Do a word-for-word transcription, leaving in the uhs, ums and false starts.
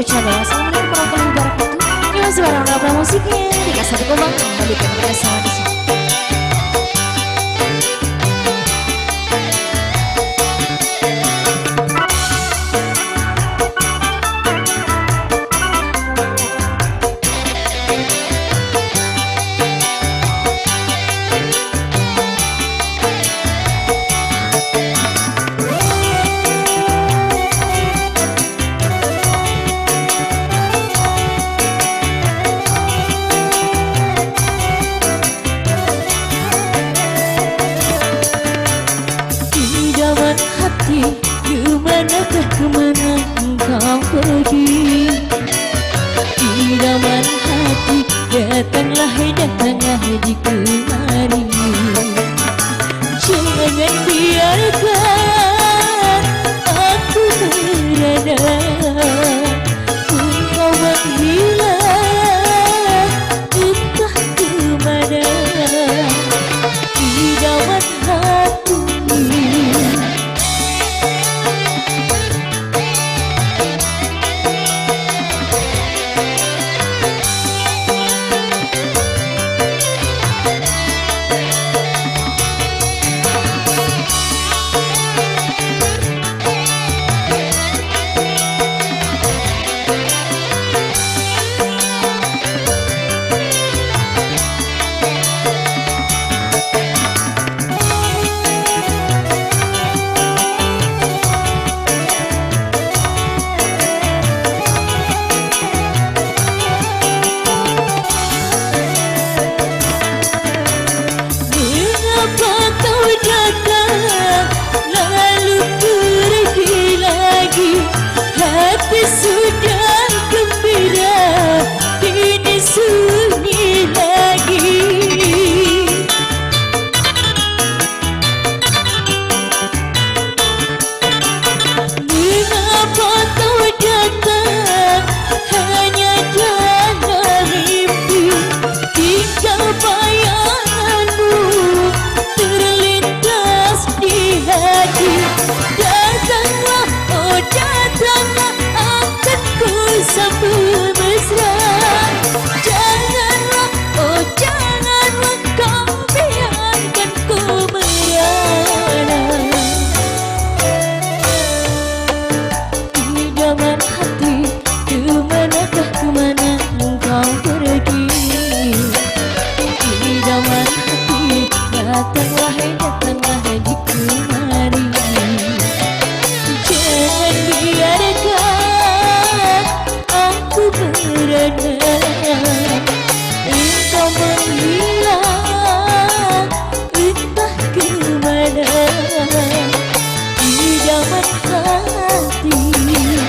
Channel. Assalamualaikum warahmatullahi wabarakatuh. Ini masih bareng Nabra Musiknya. Dikasih aku, Bang. Balik ke Nabra sama di sini. Idaman hati, ke manakah, ke mana engkau pergi? Idaman hati, datanglah, datanglah di kemari. Jangan biarkan aku merana, engkau menghilang, entah ke mana. Idaman hati. Mengapa kau datang lalu pergi lagi? Hati sudah gembira, kini sunyi lagi. Mengapa kau datang hanya dalam mimpi? Tingkah bayanganmu terlintas di hati. Datanglah, oh datanglah, akan ku sambut mesra. Janganlah, oh janganlah kau biarkan ku merana. Idaman hati, ke manakah, ke mana engkau pergi? Idaman hati, datanglah, datanglah di kemari. Jangan biarkan aku merana, engkau menghilang, entah ke mana. Idaman hati.